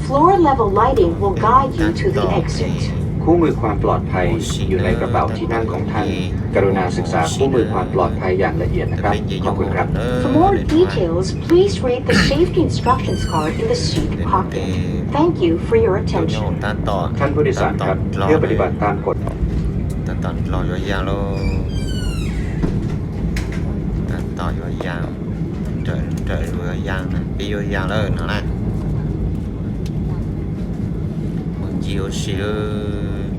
Floor level lighting will guide you to the exit. คู่มือความปลอดภัยอยู่ในกระเป๋าที่นั่งของท่าน กรุณาศึกษาคู่มือความปลอดภัยอย่างละเอียดนะครับ ขอบคุณครับ For more details, please read the safety instructions card in the seat pocket. Thank you for your attention. ท่านผู้โดยสารครับ เพื่อปฏิบัติตามกฎ Tab tom los yuav yas lauj. Tab tom yuav yas, nrawm nrawm yuav yas na, peb yuav yas lawm no na. Mus ncig ua si lawm.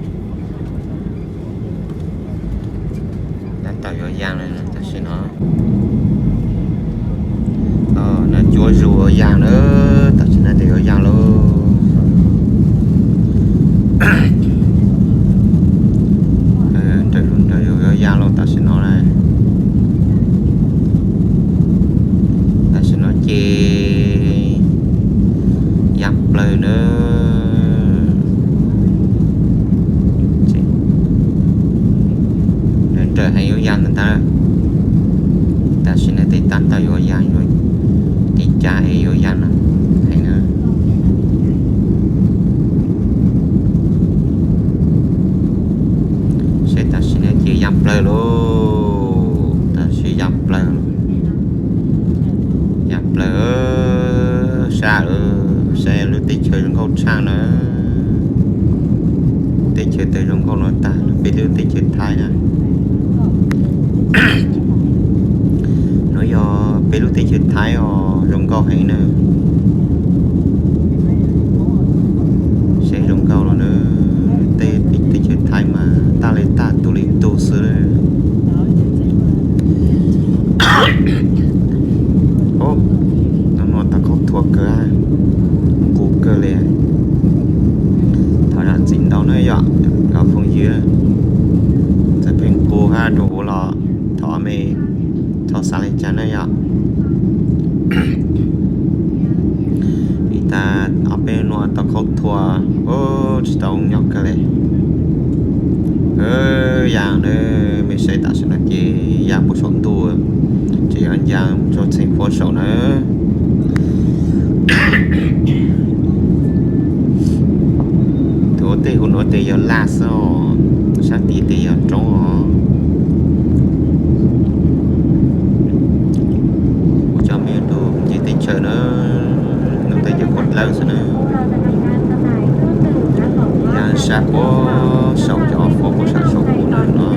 Tab tom yuav yas lawm tam sim no. Nws cuab zus yuav yas lawm, tam sim no ces yuav yas lawm. Nrawm zus nrawm zus yuav yas lawm tam sim no na. Tam sim no ces yas plawg na. Nrawm nrawm heev yuav yas ntag. Tam sim no ces tab tom yuav yas, yuav tib cag es yuav yas no heev na. Seb tam sim no ces yas plawg lauj, tam sim yas plawg, yas plawg sab lawm, saib lub teb chaws zoo nkauj tshaj na. Teb chaws twg zoo nkauj no tag, peb lub teb chaws Thaib na. No yog peb lub teb chaws Thaib os, zoo nkauj heev na. Saib zoo nkauj los na, tej teb chaws Thaib mas taj li taj, tus li tus xwb. Ub, hnub no tau khaub thuas kawg, nqus kawg li. Thov zam txim ntau na yom, cov phooj ywg, txawm pheej nqus hab rau huv los thov mej txhob xav li cas na yom. Vim tas ob peb hnub no tau khaub thuas, tsis tau nyob kawg li. Yas na, mej saib tam sim no ces yas puag saum ntuj, ces yog yas rau txheej huab saum na. Tus ua tej huv nuav tes yog laj xwb os, sab tid tes yog roob os. Kuv cov me tub nce teb chaws na, nug tej cov qhua dlawb xwb na. Yas sab puag saum cov huab puag saum saum kuv na no.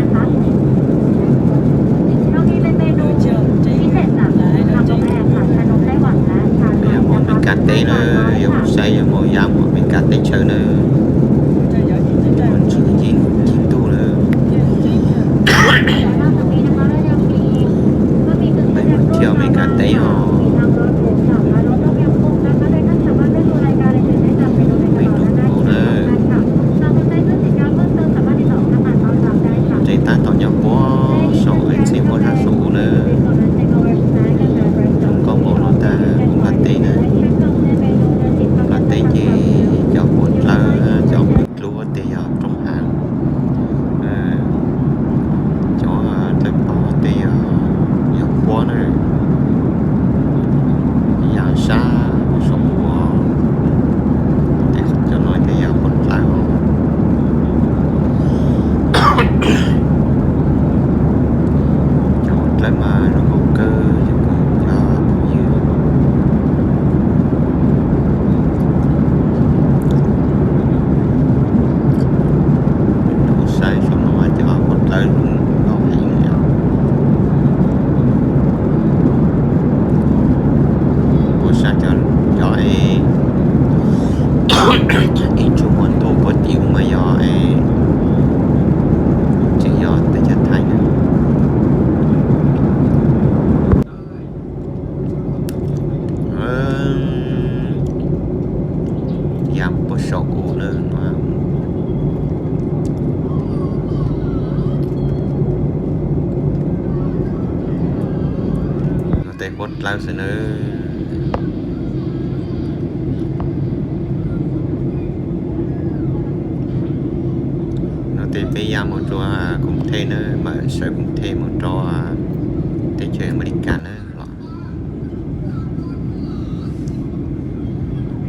Yog mus Amelikas teb na, yog mus saib yog mus yas mus Amelikas teb chaws na. Mus ntsib ci ntuj na. Peb mus thiab Amelikas teb os. Peb tub mus na. Ces tab tom nyob puag saum txheej huab sab saum na. Zoo nkauj npaum no tas Nplog teb na. Nplog teb ces cov qhua dlawb, cov qhua dlub tes yog roob hav. Cov dlawb paug tes yog huab na. Yas sab saum ua, ces cov no ces yog qhua dlawb. Cov qhua dlawb mas zoo nkauj kawg, zoo nkauj cov phooj ywg. Nug saib saum no cov qhua dlawb zoo nkauj heev li os. Puag sab cov, cov es ib tsuj muag ntuj puag tim ub mas yog es tseem yog teb chaws Thaib na. Yas puag saum u na. No tej huab dlawb xwb na. No tej peb yas mus rua Koos Thej na, mam sawv Koos Thej mus rau teb chaws Amelikas na los.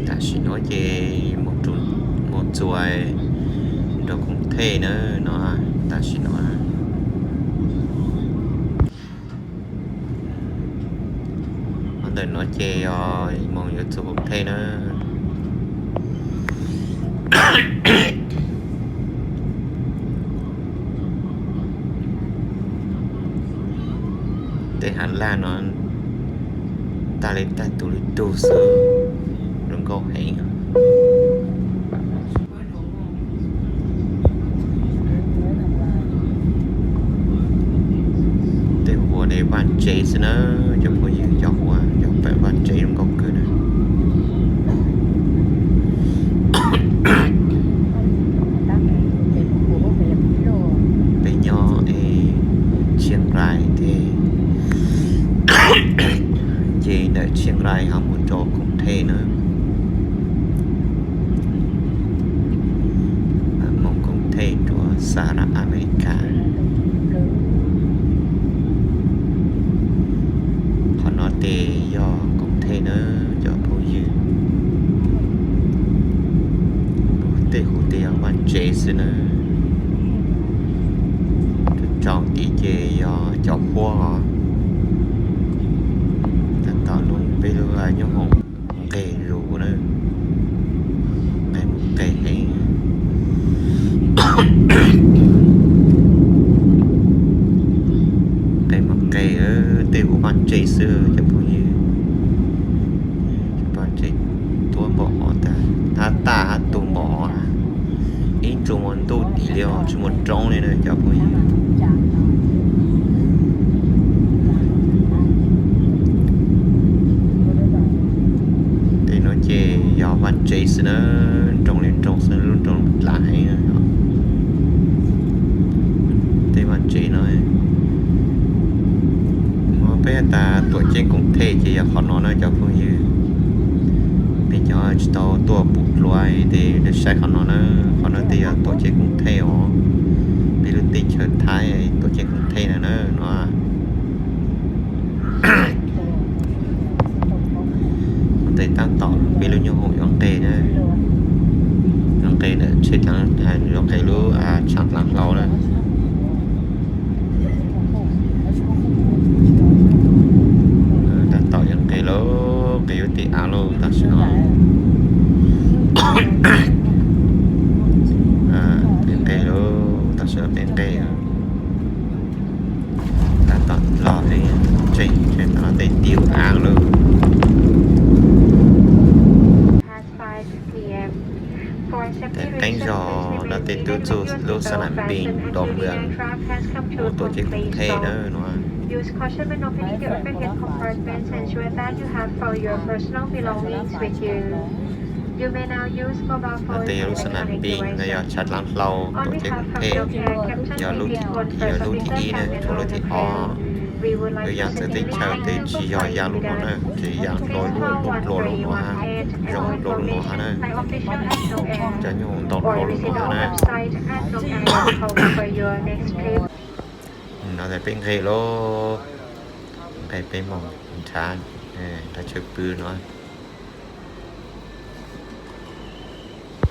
Tam Tam sim no ces mus txuas rau Koos Thej na no, tam sim no. Ntawm no ces mus yuav txuas Koos Thej na. Tej hav laj no tag li tag tus li tug xwb, zoo nkauj heev. Tej huas ne vaj tsev xwb na, cov phooj ywg, cov huas cov pawm vaj tsev zoo nkauj kawg na. Peb nyob Chiang Rai thiab, ces ntawm Chiang Rai ho mus rau Koos Thej na. Mus Koos Thej rau Sahab Las Amelikas. Qhov no ces yog Koos Thej na cov phooj ywg. Tej huas ces yog vaj tsev xwb na. Rau tid ces yog cov huab os. Tab tom lub peb lub nyooj hoom nqes zus na, nqes mus nqes heev. Nqes mus nqes, tej huas vaj tsev xwb cov phooj ywg. Vaj tsev tuab npaum hov tas, hab taj hab tus npaum hov, ib ntsug muaj ntuj dim li os, tsis muaj roob li na cov phooj ywg. Tej no ces yog vaj tsev xwb na, nroog li nroog xwb, lub nroog dlav heev. Tej vaj tsev no, peb tas tuam ceeb Koos Thej ces yog qhov no na cov phooj ywg. Peb cov tsis tau tuaj pum dluav ces saib qhov no na, qhov no tej yog tuam ceeb Koos Thej os. Peb lub teb chaws Thaib tuam ceeb Koos Thej na na no. Tes tab tom peb lub nyooj hoom yuav nqes na, yuav nqes ntawm tsheb dlav, yuav nqes lub tshav dlav hlau na. Tab tom yuav nqes lauj, nqes yuav tim av lauj tam sim no. Peb nqes lauj, tam sim no peb nqes. Tab tom los li, tseem tseem tom tej tim av lauj. Tej qeeb zog no tej twb txug lub xab nam pis do mws ua tuam ceeb Koos Thej na no. No tej yog lub xab nam pis, no yog tshav dlav hlau tuam ceeb Koos Thej, yog lub thib, yog lub thib ib na, tshuav lub thib ob. Lub ya txawv teb chaws tes tsis yog ya lub no na, tsis ya dlua lub, dlua lub no hab, zoo dlua lub no hab na. Cov nyuj ntau dlua lub no hab na. No tas peb nqes lauj, nqes peb moos nrhav, nrhav chaw pw no.